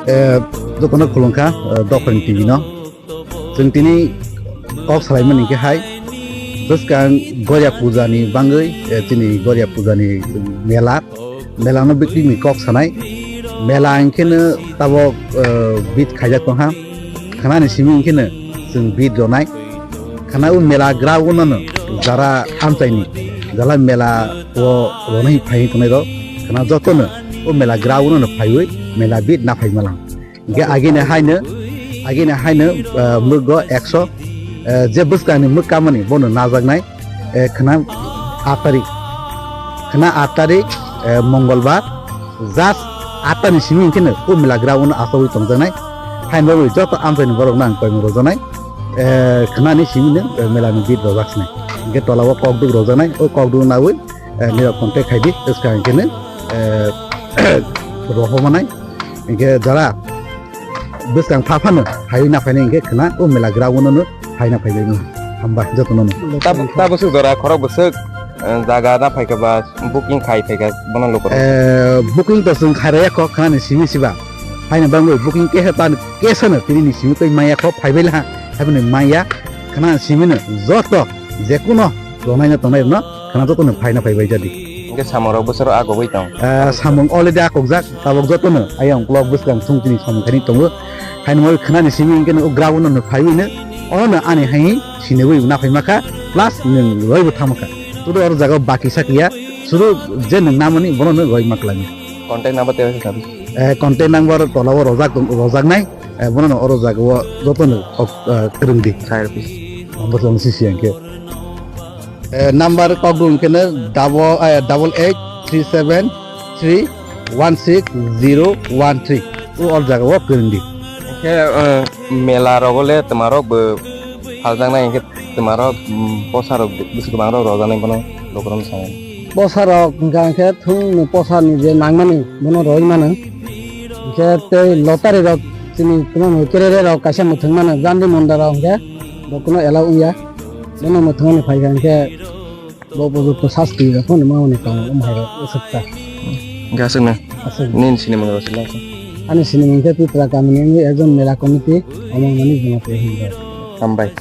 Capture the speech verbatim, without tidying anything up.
Eh, jotono khulumkha, eh, Dophani T V no. Chwng tini kok salaimani khe hai, bwskang Gorya Puja ni bangwi, eh, chini Gorya Puja ni mela, mela no bikni kok sanai. Mela hwnkhe no tabok, eh, bit khaijak tongha. Khwnani simi hwnkhe no chwng bit ronai. Khwna o mela ground no jara amchaini, jala mela o ronai phai tongnai rok. Khwna jotono o mela ground no phaiwi mela bit naphai malang. Hingke agini haino, agini haino, ah, mwkgo ekso, ah, je bwskangni mwk kamani bono najaknai, eh, khwna aat tarik, khwna aat tarik, eh, Mongolbar, just aat tani simi hingke no o mela ground o asogwi tongjaknai. Haino bagwi joto amchaini borokno ang koimung rojaknai, eh, khwnani simi no, eh, mela ni bit rojak sinai. Hingke tola o kokduk rojaknai, o kokduk nawi, eh, nirok contact khaidi, bwskang hingke no, eh, rohomanai. Hingke jara bwskang pha phano hai na phainai hingke khwna o mela ground no hai na phaibai no. Hambai jotono no. Ta, ta bwswk jora khorok bwswk, eh, jaga na phaikha ba booking khai phaikha bono lukurok. Eh, booking to chwng khairaya kho khwnani simi siba. Haino bangwi booking kesa tan kesa no tini ni simi twi maya kho phaibai laha. Haiboni maya khwna simi no joto jekuno ronai no tongnai no khwna jotono phaina phaibai jadi. Hingke samung rok bwswk rok agogwi tong. Eh, samung already akokjak, tabok jotono ayang ukulok bwskang chwng tini samung khaini tongo. Haino moi khwnani simi hingke no ground no phaiwi no, ono no ani hai siniwi na phai makha, plus nwng roibo thamakha. Tudo oro jaga baki sakiya, suru je nwng namani bono no roi maklangya. Contact number tei sabi. Eh, contact number tola o rojak tong, rojaknai, eh, bono no oro jaga o jotono ok, eh, kwrwng di. Sai rw pis. Number tong sisi hingke. Eh, number kok dun kene double, eh, double eight three seven three one six zero one three. O or jaga o kwrwng di. Hingke, eh, mela rogo le twma rok bo phaljaknai hingke twma rok, mm, posa rok bisi kwbang rok rojaknai bono lukurok sanai. Posa rok hingka hingke thung ni posa ni je nangmani bono roi mano. Hingke tei lotari rok chini kwbang kerere rok kaisa muthung mano jandi monda rok hingke bo kuno allow wngya. Bono muthungmani phaikha hingke bo bujukto sasti rok phano mamani tongo, omo hai rok usukta. Hingke aswkno. Aswk. Nini sinimung rok sila aswk. Ani sinimung khe Tipra kamini wngwi ekjon mela committee, omo mani Jumati hinwi. Hambai.